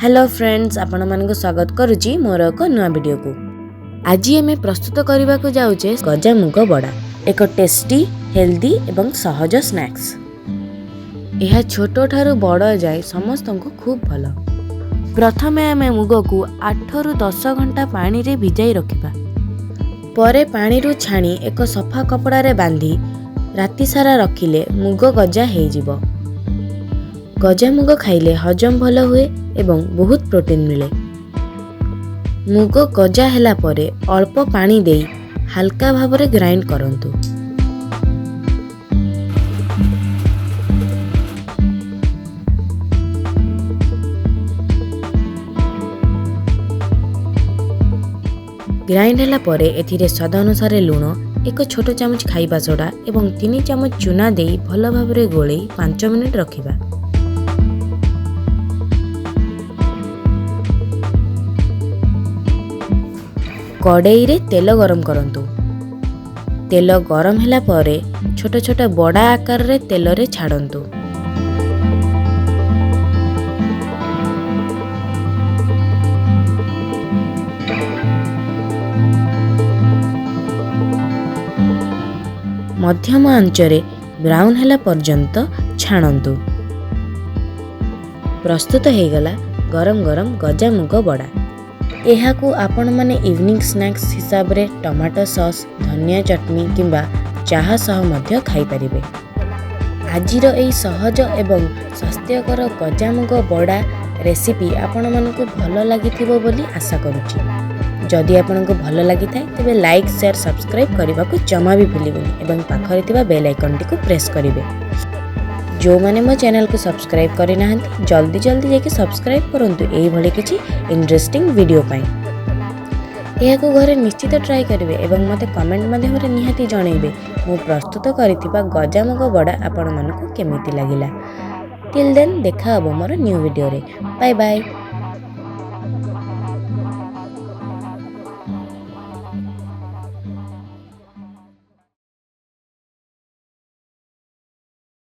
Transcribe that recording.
Hello friends, ଆପଣମାନଙ୍କୁ ସ୍ୱାଗତ କରୁଛି ମୋର ଏକ ନୂଆ ଭିଡ଼ିଓକୁ। ଆଜି ଆମେ ପ୍ରସ୍ତୁତ କରିବାକୁ ଯାଉଛେ ଗଜାମୁଗ ବଡ଼ା, ଏକ ଟେଷ୍ଟି, ହେଲ୍ଦି ଏବଂ ସହଜ ସ୍ନାକ୍ସ। ଏହା ଛୋଟଠାରୁ ବଡ଼ ଯାଏ ସମସ୍ତଙ୍କୁ ଖୁବ୍ ଭଲ। ପ୍ରଥମେ ଆମେ ମୁଗକୁ 8ରୁ 10 ଘଣ୍ଟା ପାଣିରେ ଭିଜାଇ ରଖିବା। ପରେ ପାଣିରୁ ଛାଣି ଏକ ସଫା କପଡ଼ାରେ ବାନ୍ଧି ରାତିସାରା ରଖିଲେ ମୁଗ ଗଜା ହେଇଯିବ। ଗଜାମୁଗ ଖାଇଲେ ହଜମ ଭଲ ହୁଏ ଏବଂ ବହୁତ ପ୍ରୋଟିନ୍ ମିଳେ। ମୁଗ ଗଜା ହେଲା ପରେ ଅଳ୍ପ ପାଣି ଦେଇ ହାଲକା ଭାବରେ ଗ୍ରାଇଣ୍ଡ କରନ୍ତୁ। ଗ୍ରାଇଣ୍ଡ ହେଲା ପରେ ଏଥିରେ ସ୍ୱାଦ ଅନୁସାରେ ଲୁଣ, 1 ଛୋଟ ଚାମଚ ଖାଇବା ସୋଡ଼ା ଏବଂ 3 ଚାମଚ ଚୁନା ଦେଇ ଭଲ ଭାବରେ ଗୋଳେଇ 5 ମିନିଟ୍ ରଖିବା। କଡ଼େଇରେ ତେଲ ଗରମ କରନ୍ତୁ। ତେଲ ଗରମ ହେଲା ପରେ ଛୋଟ ଛୋଟ ବଡ଼ା ଆକାରରେ ତେଲରେ ଛାଡ଼ନ୍ତୁ। ମଧ୍ୟମ ଆଞ୍ଚରେ ବ୍ରାଉନ୍ ହେଲା ପର୍ଯ୍ୟନ୍ତ ଛାଣନ୍ତୁ। ପ୍ରସ୍ତୁତ ହେଇଗଲା ଗରମ ଗରମ ଗଜାମୁଗ ବଡ଼ା। ଏହାକୁ ଆପଣମାନେ ଇଭିନିଂ ସ୍ନାକ୍ସ ହିସାବରେ ଟମାଟୋ ସସ୍, ଧନିଆ ଚଟଣି କିମ୍ବା ଚାହା ସହ ମଧ୍ୟ ଖାଇପାରିବେ। ଆଜିର ଏହି ସହଜ ଏବଂ ସ୍ୱାସ୍ଥ୍ୟକର ଗଜାମୁଗ ବଡ଼ା ରେସିପି ଆପଣମାନଙ୍କୁ ଭଲ ଲାଗିଥିବ ବୋଲି ଆଶା କରୁଛି। ଯଦି ଆପଣଙ୍କୁ ଭଲ ଲାଗିଥାଏ ତେବେ ଲାଇକ୍, ସେୟାର, ସବସ୍କ୍ରାଇବ୍ କରିବାକୁ ଜମା ବି ଭୁଲିବେନି ଏବଂ ପାଖରେ ଥିବା ବେଲ୍ ଆଇକନ୍ଟିକୁ ପ୍ରେସ୍ କରିବେ। ଯେଉଁମାନେ ମୋ ଚ୍ୟାନେଲକୁ ସବସ୍କ୍ରାଇବ୍ କରିନାହାନ୍ତି ଜଲ୍ଦି ଜଲ୍ଦି ଯାଇକି ସବସ୍କ୍ରାଇବ୍ କରନ୍ତୁ ଏଇଭଳି କିଛି ଇଣ୍ଟରେଷ୍ଟିଂ ଭିଡ଼ିଓ ପାଇଁ। ଏହାକୁ ଘରେ ନିଶ୍ଚିତ ଟ୍ରାଏ କରିବେ ଏବଂ ମୋତେ କମେଣ୍ଟ ମାଧ୍ୟମରେ ନିହାତି ଜଣାଇବେ ମୁଁ ପ୍ରସ୍ତୁତ କରିଥିବା ଗଜାମୁଗ ବଡ଼ା ଆପଣମାନଙ୍କୁ କେମିତି ଲାଗିଲା। ଟିଲ୍ ଦେନ୍ ଦେଖା ହେବ ମୋର ନ୍ୟୁ ଭିଡ଼ିଓରେ। Bye bye.